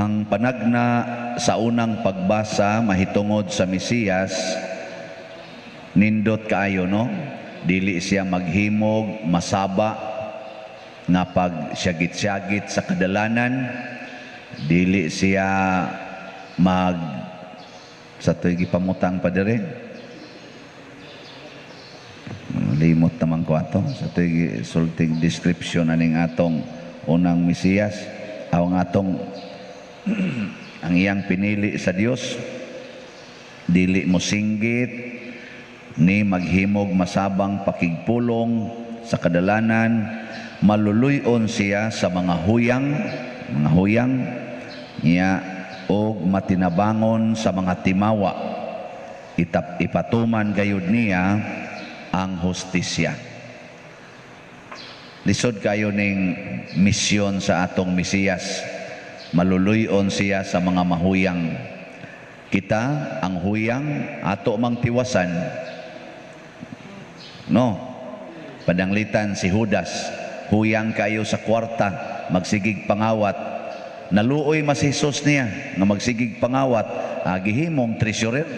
Ang panagna sa unang pagbasa mahitungod sa Mesiyas, nindot kaayo, no? Dili siya maghimog masaba nga pag siyagit-siyagit sa kadalanan, dili siya mag sa to'y gipamutang pa dire. Limot naman ko ato sa to'y sulting description aning atong unang Mesiyas, ang atong ang iyang pinili sa Dios. Dili mo singgit ni maghimog masabang pakigpulong sa kadalanan, maluluy-on siya sa mga huyang, mga huyang niya, og matinabangon sa mga timawa. Ipatuman gayud niya ang hustisya. Lisod kayo ning misyon sa atong Mesiyas. Maluluy-on siya sa mga mahuyang. Kita, ang huyang, ato mang tiwasan. No? Pananglitan si Judas, huyang kayo sa kwarta, magsigig pangawat. Naluoy mas Jesus niya nga magsigig pangawat, gihimong treasurer.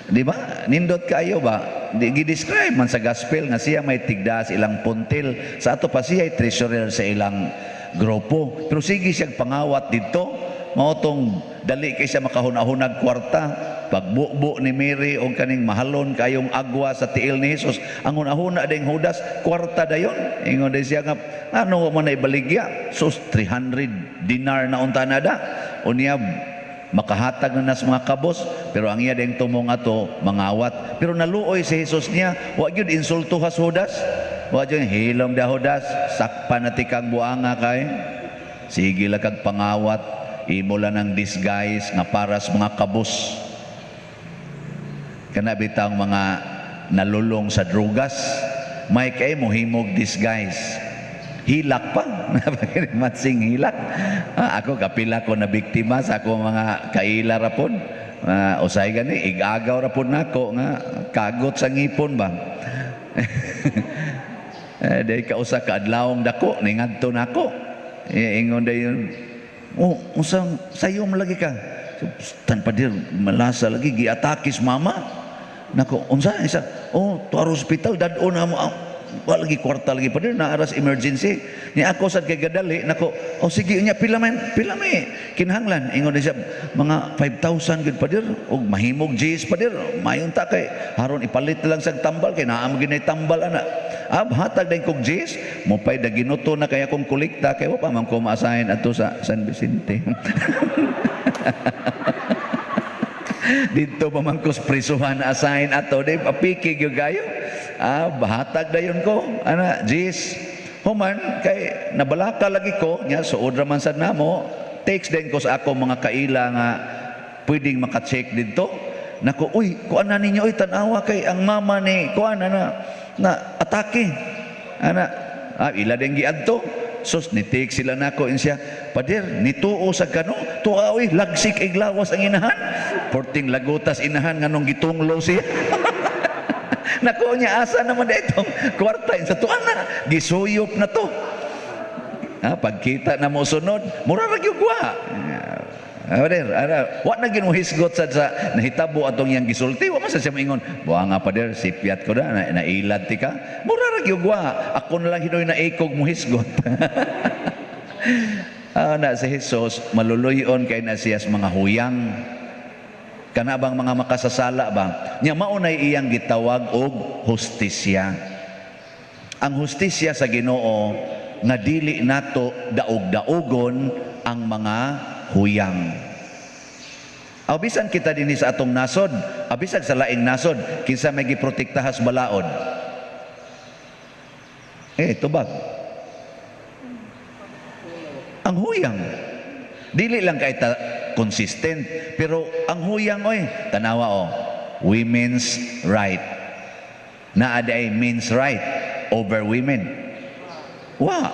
Di ba? Nindot kayo ba? Di, gi-describe man sa gospel nga siya may tigdas ilang puntil. Sa ato pa siya ay treasurer sa ilang grupo. Pero sige siyang pangawat dito. Mao tong dali kay siya makahuna-hunag kwarta. Pagbubo ni Mary og kaning mahalon kayong agwa sa tiil ni Jesus, ang hunahuna ding Judas, kwarta dayon. Ingon day siya nga, ano mo na ibaligya? Sus, 300 dinar na unta na da. Unya, makahatag na nas mga kabos, pero ang iya ding tumong ato mangawat. Pero naluoy si Jesus niya, wa gyud insulto has Judas. Wa gyud hilom da Judas, sakpan na tikang buanga kay sige lang kag pangawat, imo lang ang disguise nga para sa mga kabos. Kana bitang mga nalulong sa drugas, may kay mo himog disguise. Hilak pa. Matsing hilak. Ah, ako kapila ko na biktima sa ako mga kaila ra pod. Ah, usay gani igagaw ra pod nako nga kagot sa ngipon ba. Eh, day kausa ka adlawong dako ningadto nako. Eh, ingon dayon, "Oh, usang sayo mo lagi ka." So, tan padir malasa lagi giatakis mama. Nako, unsa isa? Oh, to hospital dad-o na mo. Ah, wa lagi kwarta lagi padir na aras emergency. Ni ako sad kay gadali nako. Oh, sige nya, pila man pila may kinahanglan? Ingon siya, mga 5,000 gud padir og mahimog G's padir. Mayon ta kay haron ipalit lang sa tambal kay naa mo ginay tambal ana. Ah, hatag din kog G's mo pay da ginuto na kay akong kolekta kay wa pa man ko ma-assign adto sa San Vicente. Dito pa man ko sa prisuhan assign ato di apiki gyud kayo. Ah, bahatag dayon ko ana G's. Human kay nabalaka lagi ko nya, suod ra man sad namo, text din ko sa ako mga kaila nga pwedeng maka-check didto nako, "Uy, kuan na ninyo, uy, tan-awa kay ang mama ni kuan na na atake ana." Ah, ila din giadto. Sus, ni text sila nako siya, "Pader, nituo sa kano tuwa, uy, lagsik iglawas ang inahan, porting lagutas inahan nganong gitunglo siya." Nako niya, asa naman da itong kwarta sa tuwa na gisuyop na to. Ha, pagkita na mo sunod, mura ra gyud wa. Ah, pader, ara, wa na gyud mo hisgot sa nahitabo atong iyang gisulti, wa man sa siya moingon, "Buha nga pader, sipyat ko na, na nailad ti ka." Mura ra gyud wa. Ako na lang hinoy na ikog mo hisgot. Ah, na si Jesus maluluyon kay na siya sa mga huyang. Kana bang mga makasasala ba? Nya mao nay iyang gitawag og hustisya. Ang hustisya sa Ginoo nga dili nato daog-daogon ang mga huyang. Aw bisan kita dinhi sa atong nasod, abisag sa laing nasod, kinsa may giprotektahas balaod? Eh, tubag. Ang huyang. Dili lang kay ta consistent, pero ang huyang oy, tanawa oh, women's right. Naa ay men's right over women? Wa.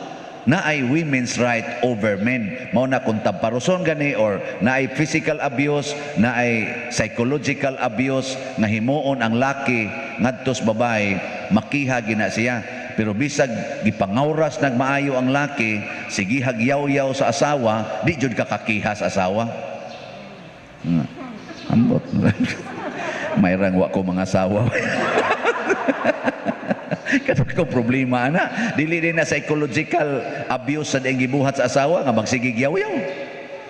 Naay women's right over men. Mao na kung tamparuson gani or naay physical abuse, naay psychological abuse nga himuon ang laki ngadto sa babae, makiha gina siya. Pero bisag gipangawras nagmaayo ang laki, sige hagyaw-yaw sa asawa, di jud ka kakiha sa asawa. Ambot. Mayrang wa ko mga asawa. Kato ko problema ana. Dili din na psychological abuse sa iyang gibuhat sa asawa nga magsige yaw-yaw.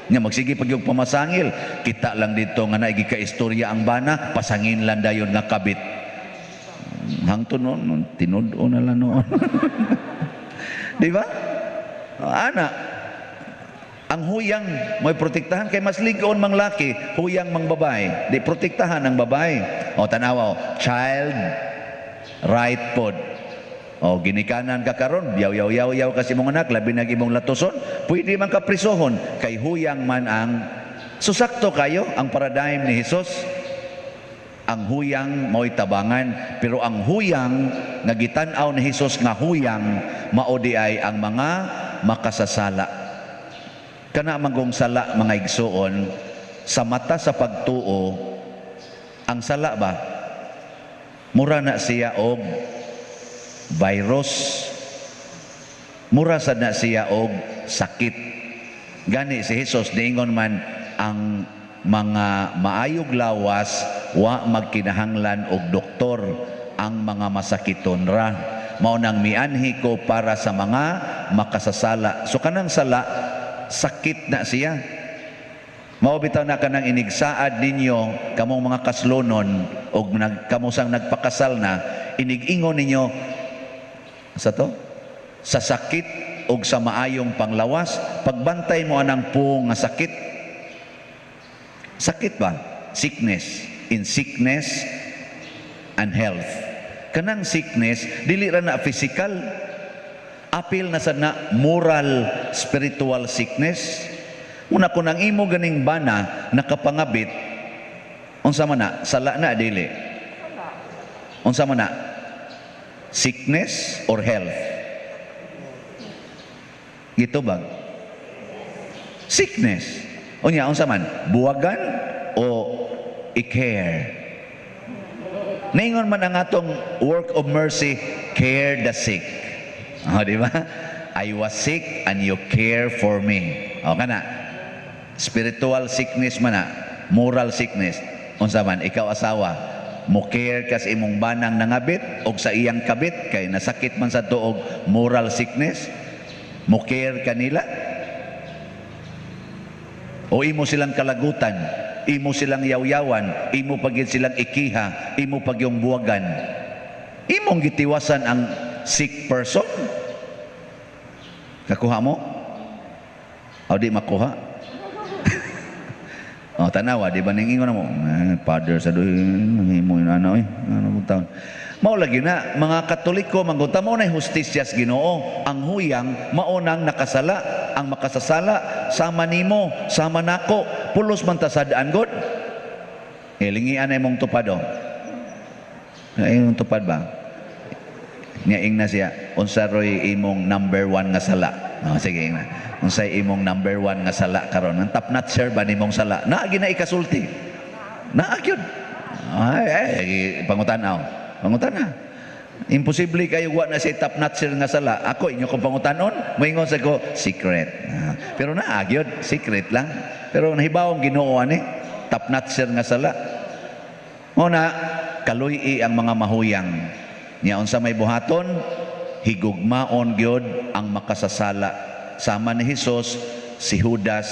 Nga magsige pag yung pamasangil. Kita lang dito nga naigi ka istorya ang bana, pasangin lang dayon nga kabit. Hangtod noon, tinud-o na lang noon. Di ba? Ana, ang huyang may protektahan kay mas ligon mang laki, huyang mang babae. Di protektahan ang babae. O tanawa, o, child right pod. O ginikanan ka karon, yaw yaw yaw yaw kasi imong anak, labi nag imong latuson, pwede man ka prisohon kay huyang man ang. So sakto kayo ang paradigm ni Jesus. Ang huyang mao'y tabangan, pero ang huyang nga gitan-aw ni Jesus nga huyang mao di ay ang mga makasasala. Kana manggong sala, mga igsuon, sa mata sa pagtuo, ang sala ba mura na siya og virus, mura sad na siya og sakit. Gani si Jesus niingon man, ang mga maayog lawas wa magkinahanglan og doktor, ang mga masakiton ra. Mao nang mianhi ko para sa mga makasasala. So kanang sala, sakit na siya. Mao bitaw na kanang inigsaad ninyo kamong mga kaslonon og nag, kamo sang nagpakasal na, inig-ingon ninyo sa to sa sakit og sa maayong panglawas, pagbantay mo anang puong nga sakit. Sakit ba? Sickness. In sickness and health. Kanang sickness, dili ra na physical, apil na sad na moral, spiritual sickness. Una, kung ang imo ganing bana nakapangabit, unsa man na? Sala na, dili? Unsa man na? Sickness or health? Gitubag. Sickness. Unya, unsa man? Buwagan o i-care? Ningon man ang atong work of mercy, care the sick. O, di ba? I was sick and you care for me. O, kana. Spiritual sickness man na, moral sickness. Unsa man, ikaw asawa, mo care ka sa imong banang nangabit og sa iyang kabit kay nasakit man sa tuog moral sickness, mo care kanila? O imo silang kalagutan, imo silang yawyawan, imo pagid silang ikiha, imo pag yung buwagan? Imong gitiwasan ang sick person? Kakuha mo? O di makuha? O tanawa, di ba ning ingon mo? Eh, father sa doy, himo ano eh, ano mo taon. Mao lagi na mga Katoliko manggunta mo na hustisya sa Ginoo. Ang huyang mao nang nakasala, ang makasasala sama nimo, sama nako, pulos man ta sad-an god. Ilingian na imong tupad oh. Ay, imong tupad ba? Nya ingna siya, unsa roy imong number one nga sala? Oh, sige, ingna. Unsay imong number one nga sala karon? Ang top notcher ba nimong sala? Naa na ikasulti. Naa gyud. Ay, ay, pangutan-aw. Pangutana. Imposible kayo wa na siya top notcher nga sala. Ako inyo kong pangutanon, moingon sa ko secret. Ah, pero naa gyud, secret lang. Pero nahibaw ang Ginoo ani, top notcher nga sala. Mao na kaluy ang mga mahuyang. Nya unsa may buhaton, higugmaon gyud ang makasasala. Sama ni Hesus, si Judas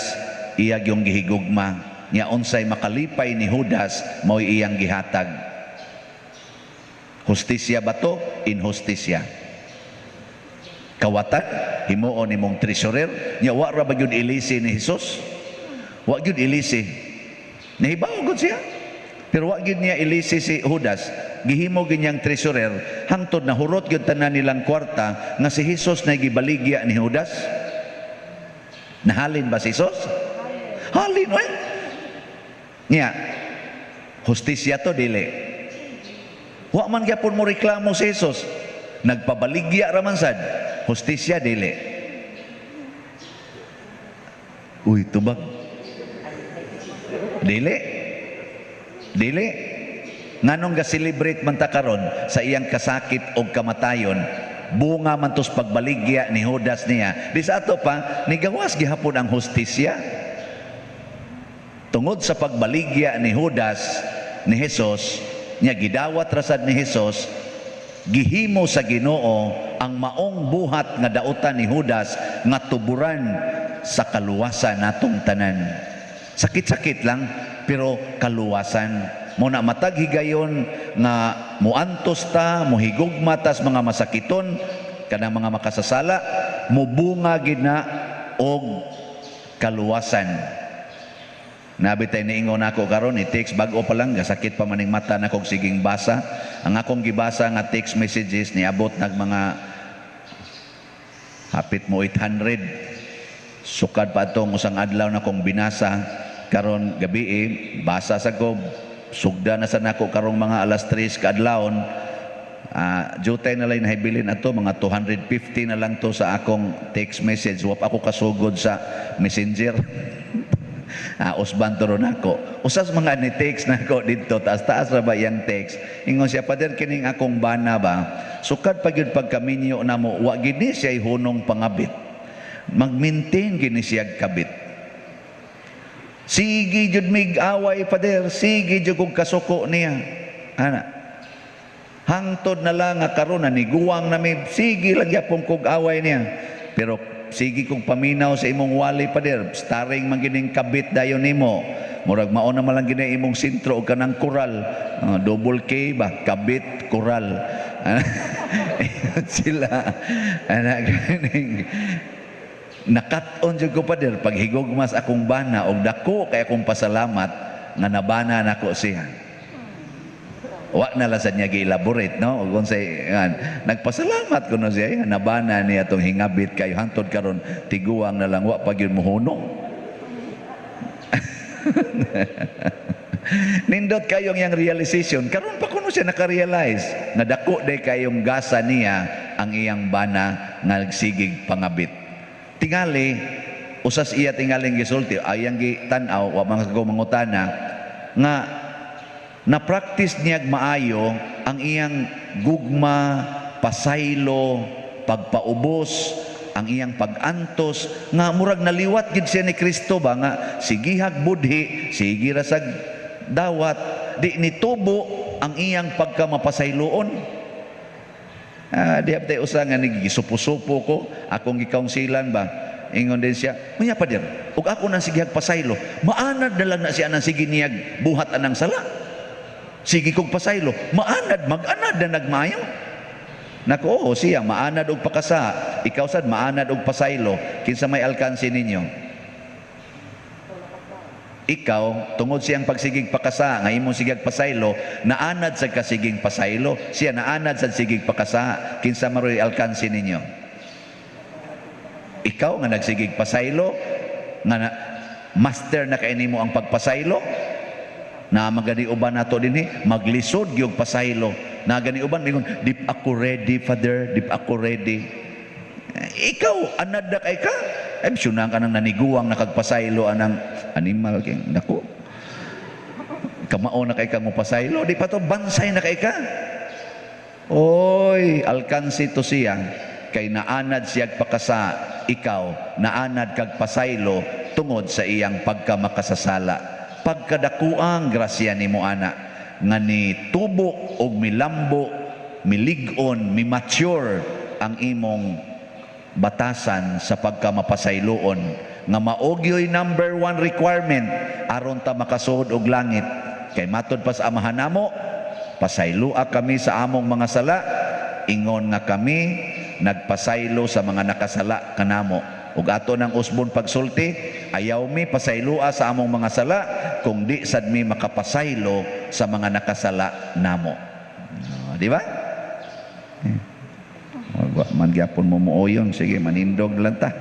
iya gyung gihigugma. Nya unsay makalipay ni Judas, mao'y iyang gihatag. Hustisya ba to? Inhustisya. Kawatan, himuon nimong treasurer, nya wa ra ba gyud ilisi ni Hesus? Wa gyud ilisi. Nahibaw gud siya. Pero wa gyud niya ilisi si Judas. Gihimo gyud niyang treasurer hangtod na hurot gyud tanan nilang kwarta nga si Hesus na gibaligya ni Judas. Nahalin ba si Jesus? Halin, oy. Nya, hustisya to, dili? Wa man gyapon mo reklamo si Jesus. Nagpabaligya ra man sad. Hustisya, dili? Uy, tubag. Dili. Dili. Nganong ga-celebrate man ta karon sa iyang kasakit og kamatayon? Bunga man to's pagbaligya ni Judas niya. Di sa ato pa, nigawas gihapon ang hustisya. Tungod sa pagbaligya ni Judas ni Jesus, niya gidawat rasad ni Jesus, gihimo sa Ginoo ang maong buhat nga dautan ni Judas nga tuburan sa kaluwasan natong tanan. Sakit-sakit lang, pero kaluwasan. Mao na matag higayon nga muantos ta, muhigugma tas mga masakiton, kanang mga makasasala, mubunga gid na og kaluwasan. Naa bitay niingon nako karon, i-text, bag-o pa lang, gasakit pa maning mata nako og siging basa. Ang akong gibasa nga text messages niabot nag mga hapit mo 800. Sukad pa atong usang adlaw na kong binasa karon gabi eh, basa sa ko, sugda na sa nako karong mga alas 3 kaadlawon. Jutay na lang nahibilin ato, mga 250 na lang to sa akong text message. Wa pa ako kasugod sa Messenger. Usban to ron ako. Usas mga ni text nako didto, taas-taas ra ba iyang text. Ingon siya, "Pader, kining akong bana ba, sukad pa gyud pagkaminyo namo, wa gid ni siya hunong pangabit. Mag-maintain gini siya kabit. Sige jud mig away, pader, sige jud kog kasuko niya." Ana. Hangtod na lang nga karon na niguwang na mi, sige lang gyapon kog away niya. "Pero sige kong paminaw sa imong wali, pader, starring man gining kabit dayon nimo. Murag mao na man lang gini imong sentro og kanang koral. Double K ba? Kabit, koral." Sila. Ana ganing nakat-on jud ko, pader, paghigugmas akong bana og dako kay akong pasalamat nga nabana nako siya. Wa na lang sa niya gi-elaborate, no? Ug unsay nga nagpasalamat ko no siya nga nabana niya tong hingabit kayo hangtod karon tiguang na lang wa pa gyud mohunong. Nindot kayong yang realization. Karon pa kuno siya nakarealize nga dako day kayong gasa niya ang iyang bana nga nagsigig pangabit. Tingali usas iya tingaling gisulti ayang gitan-aw, wa man ko mangutana nga na practice niya maayo ang iyang gugma, pasaylo, pagpaubos, ang iyang pag-antos nga murag naliwat gid siya ni Kristo ba nga sigihag budhi, sige ra sag dawat, di nitubo ang iyang pagkamapasayloon. Di haptay usa nga nagisupo-supo ko, akong gikaunsilan ba. Ingon din siya, "Unya pader, ug ako nang sigihag pasaylo, maanad na lang na siya nang sige niyag buhat anang sala. Sige kong pasaylo, maanad, mag-anad na nagmayo." Nako, oo, siya, maanad og pakasa. Ikaw sad, maanad og pasaylo. Kinsa may alkansi ninyo? Ikaw, tungod siyang pagsigig pakasa, nga imong sigag pasaylo, naanad sa kasiging pasaylo, siya naanad sa sigig pakasa, kinsa maroy alkansi ninyo? Ikaw nga nagsigig pasaylo, nga na, master na kay nimo ang pagpasaylo, na magani uban nato dinhi, maglisod gyud pasaylo. Na gani uban mingon, "Di pa ako ready, Father, di pa ako ready." Eh, ikaw, anad na kay ka. Ay, syunang ka nang naniguang nakagpasaylo anang animal king nako. Kamao na kay ka mo pasaylo, di pa to bansay na kay ka. Oy, alkansi to siya kay naanad siya pakasa, ikaw naanad kag pasaylo tungod sa iyang pagkamakasasala. Pagkadakuang grasya nimo ana nga ni tubo og milambo, milig-on, mi-mature ang imong batasan sa pagkamapasayloon nga maogyoy number one requirement aron ta makasuod og langit, kay matod pa sa Amahan namo, "Pasayloa kami sa among mga sala ingon nga kami nagpasaylo sa mga nakasala kanamo." Ug ato nang usbon pagsulti, ayaw mi pasayloa sa among mga sala kung di sad mi makapasaylo sa mga nakasala namo. Oh, di ba? Eh. Wa man gyapon mo muoyon, sige, manindog lang ta.